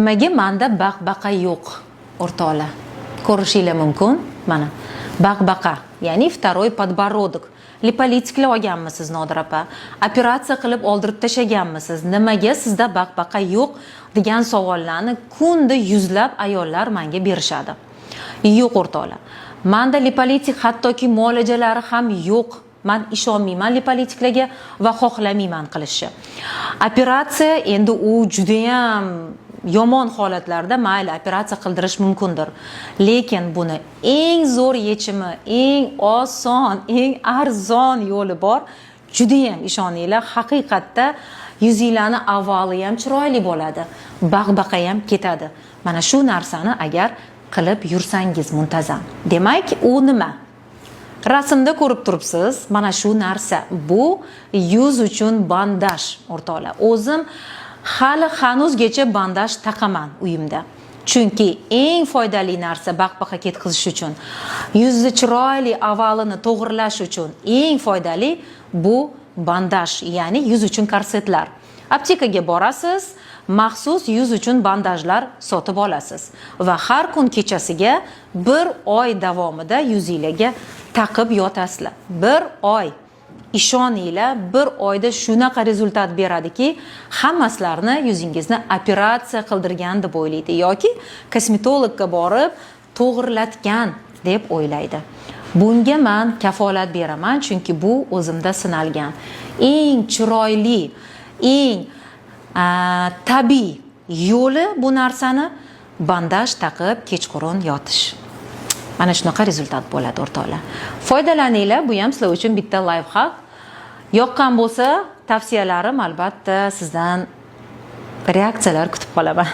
Nimaga manda baqbaqa yo'q, o'rtoqlar? Ko'rishinglar mumkin, mana, baqbaqa, ya'ni второй подбородок. Lipolitiklar olganmisiz, Nodira opa? Operatsiya qilib oldirib tashlaganmisiz? Nimaga sizda baqbaqa yo'q degan savollarni kunda yuzlab ayollar menga berishadi. Yo'q, o'rtoqlar, manda lipolitik hattoki muolajalari ham yo'q. Man ishonmayman lipolitiklarga va xohlamayman qilishni. Operatsiya endi u judayam yomon holatlarda, mayli, operatsiya qildirish mumkindir, lekin buni eng zo'r yechimi, eng oson, eng arzon yo'li bor. Judayam ishoninglar, haqiqatda yuzinglarni ovali ham chiroyli bo'ladi, baqbaqa ham ketadi mana shu narsani agar qilib yursangiz muntazam. Demak, u nima? Rasmda ko'rib turibsiz, mana shu narsa. Bu yuz uchun bandaj, o'rtoqlar. O'zim hali hanuzgacha bandaj taqaman uyimda, chunki eng foydali narsa baqbaqa ketkazish uchun, yuzni chiroyli ovalini to'g'irlash uchun eng foydali bu bandaj, ya'ni yuz uchun korsetlar. Aptekaga borasiz, maxsus yuz uchun bandajlar sotib olasiz va har kun kechasiga bir oy davomida yuzinglarga taqib yotasizlar. Bir oy, ishoninglar, bir oyda shunaqa результат beradiki, hammasizlarni yuzingizni operatsiya qildirgan deb o'ylaydi yoki kosmetologga borib to'g'irlatgan deb o'ylaydi. Bunga man kafolat beraman, chunki bu o'zimda sinalgan eng chiroyli, eng tabiiy yo'li bu narsani bandaj taqib kechqurun yotish. Mana shunaqa результат bo'ladi, o'rtoqlar. Foydalaninglar, bu ham sizlar uchun bitta лайфхак. Yoqqan bo'lsa tavsiyalarim, albatta sizdan reaksiyalar kutib qolaman.